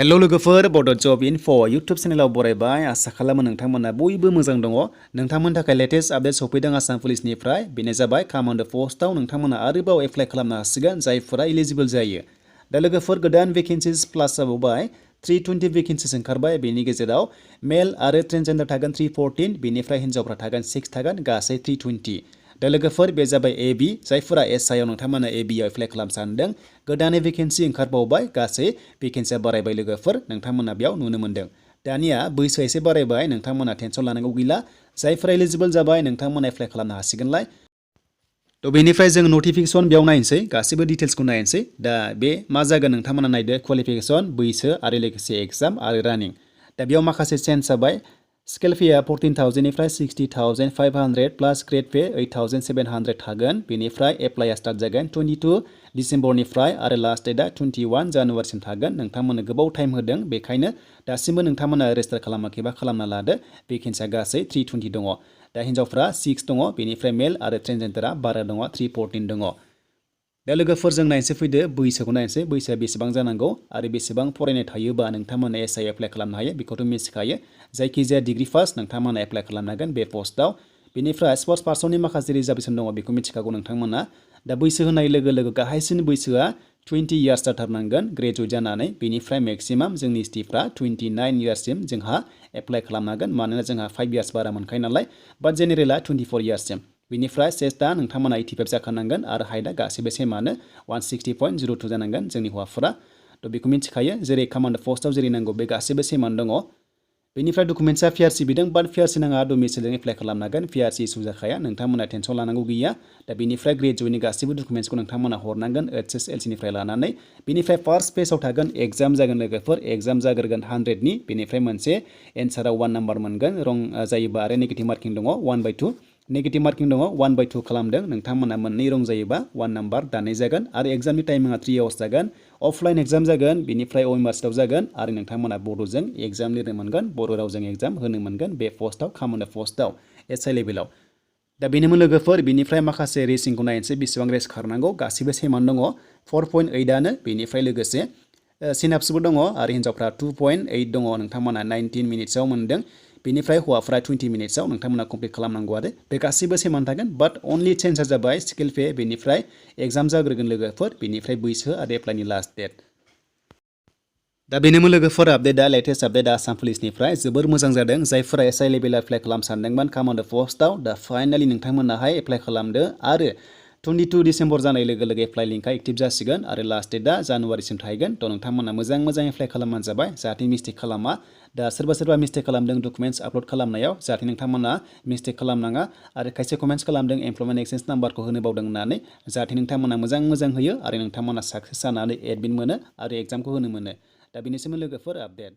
hello लोगोफोर बड' जब info YouTube चेनेलाव बरायबाय आसा खालामो नोंथांमोना बयबो मोजां दङ नोंथांमोननि थाखाय लेटेस्ट आपडेट सफैदों आसाम पुलिसनिफ्राय बेनो जाबाय कामान्ड' पस्टआव नोंथांमोना आरोबाव एप्लाइ खालामनो हासिगोन जायफोरा एलिजिबल जायो दा लोगोफोर गोदान भेकेन्सिस प्लास जाबावबाय 320 भेकेन्सिस ओंखारबाय बेनि गेजेराव मेल आरो ट्रेन्सजेन्डार थागोन 314 बेनिफ्राय हिन्जावफ्रा थागोन 6 थागोन गासै 320 दा लोगोफोर बे जाबाय एबि जायफोरा एसआइ आव नोंथांमोना एबि आव एप्लाइ खालामनो सानदों गोदानै भेकेन्सि ओंखारबावबाय गासै भेकेन्सिया बारायबाय लोगोफोर नोंथांमोना बेयाव नुनो मोनदों दानिया बैसोआ एसे बारायबाय नोंथांमोना टेनसन लानांगौ गैला जायफोरा एलिजिबल जाबाय नोंथांमोना एप्लाइ खालामनो हासिगोनलाय तो बेनिफ्राय जों नटिफिकेसन बेयाव नायनोसै गासिबो डिटेल्सखौ नायनोसै दा बे मा जागोन नोंथांमोना नायदो क्वालिफिकेसन बैसो आरो लोगोसे एग्जाम आरो रानिं दा बेयाव माखासे चेन्ज जाबाय स्केल फेया 14,000 निफ्राय 60,500 प्लास ग्रेड पे 8,700 थागोन बेनिफ्राय एप्लाइआ स्टार्ट जागोन 22 डिसेम्बरनिफ्राय आरो लास्ट डेटआ 21 जानुवारिसिम थागोन नोंथांमोननो गोबाव टाइम होदों बेखायनो दासिमबो नोंथांमोना रेजिस्टार खालामाखैबा खालामना लादो भेकेन्सिया गासै 320 दङ दा हिन्जावफ्रा 6 दङ बेनिफ्राय मेल आरो ट्रेन्सजेन्डारा 12 दङ 314 दङ दा लोगोफोर जों नायनोसै फैदो बैसोखौ नायनोसै बैसोआ बेसेबां जानांगौ आरो बेसेबां फरायनाय थायोबा नोंथांमोना एसआइ एप्लाइ खालामनो हायो बेखौथ' मिथिखायो जायखिजाया डिग्री पास नोंथांमोना एप्लाइ खालामनो हागोन बे पस्टआव बेनिफ्राय स्पर्ट्स पार्सननि माखासे रिजार्भेसन दङ बेखौ मिथिखागौ नोंथांमोना दा बैसो होनाय लोगो लोगो गाहायसिन बैसोआ 20 इयार्स जाथारनांगोन ग्रेजुवेट जानानै बेनिफ्राय मेक्सिमाम जोंनि स्टिफ्रा 29 इयार्ससिम जोंहा एप्लाइ खालामनो हागोन मानोना जोंहा 5 इयार्स बारा मोनखायो नालाय बाट जेनेरेला 24 इयार्ससिम बेनिफ्राय चेस्टआ नोंथांमोना 85 जाखानांगोन आरो हाइटआ गासिबो सेमानो 160.02 जानांगोन जोंनि हौवाफोरा थ' बेखौ मिथिखायो जेरै कामान्ड' पस्टआव जेरै नांगौ बे गासिबो सेमानो दङ बेनिफ्राय डकुमेन्ट्सआ पिआरसि बिदों बाट पिआरसि नाङा डमिसाइलजों एप्लाइ खालामनो हागोन पिआरसि इसु जाखाया नोंथांमोना टेनसन लानांगौ गैया दा बेनिफ्राय ग्रेजुवेटनि गासिबो डकुमेन्ट्सखौ नोंथांमोना हरनांगोन एचएसएलसिनिफ्राय लानानै बेनिफ्राय फार्स्ट पेजआव थागोन एग्जाम जागोन लोगोफोर एग्जाम जाग्रोगोन 100नि बेनिफ्राय मोनसे एन्साराव 1 नाम्बार मोनगोन रं जायोबा आरो नेगेटिभ मार्किं दङ 1/2 नेगेटिभ मार्किं दङ 1/2 खालामदों नोंथांमोना मोननै रं जायोबा 1 नाम्बार दाननाय जागोन आरो एग्जामनि टाइमिंआ 3 आवार्स जागोन अफलाइन एग्जाम जागोन बेनिफ्राय अएमआरसिआव जागोन आरो नोंथांमोना बड'जों एग्जाम लिरनो मोनगोन बर' रावजों एग्जाम होनो मोनगोन बे पस्टआव कामान्ड' पस्टआव एसआइ लेभेलाव दा बेनोमोन लोगोफोर बेनिफ्राय माखासे रेसिंखौ नायनोसै बेसेबां रेस खारनांगौ गासिबो सेमानो दङ 4.8 बेनिफ्राय लोगोसे सिनाप्सबो दङ आरो हिन्जावफ्रा 2.8 दङ नोंथांमोना 19 मिनिट्सआव मोनदों बेनिफ्राय हौवाफ्रा 20 मिनिट्सआव नोंथांमोना कमप्लिट खालामनांगौ आरो बे गासिबो सेमानो थागोन बाट अनलि चेन्जआ जाबाय स्केल पे बेनिफ्राय एग्जाम जाग्रोगोन लोगोफोर बेनिफ्राय बैसो आरो एप्लाइनि लास्ट डेट दा बेनोमोन लोगोफोर आपडेटआ लेटेस्ट आपडेट आसाम पुलिसनिफ्राय जोबोर मोजां जादों जायफोरा एसआइ लेभेल एप्लाइ खालामनो सानदोंमोन कामान्ड' पस्टआव दा फाइनालि नोंथांमोनाहाय एप्लाइ खालामदो आरो 22 डिसेम्बर जानाय लोगो लोगो एप्लाइ लिंकआ एक्टिभ जासिगोन आरो लास्ट डेटआ जानुवारिसिम थाहैगोन थ' नोंथांमोना मोजां एप्लाइ खालामबानो जाबाय जाहाथे मिस्टेक खालामा दा सोरबा मिस्टेक खालामदों डकुमेन्ट्स आपल'ड खालामनायाव जाहाथे नोंथांमोना मिस्टेक खालामनाङा आरो खायसे कमेन्ट्स खालामदों एमप्लयमेन्ट एक्सचेन्ज नाम्बारखौ होनो बावदों होननानै जाहाथे नोंथांमोना मोजां होयो आरो नोंथांमोना साक्सेस जानानै एडमिट मोनो आरो एग्जामखौ होनो मोनो दा बेनिसिम लोगोफोर आपडेट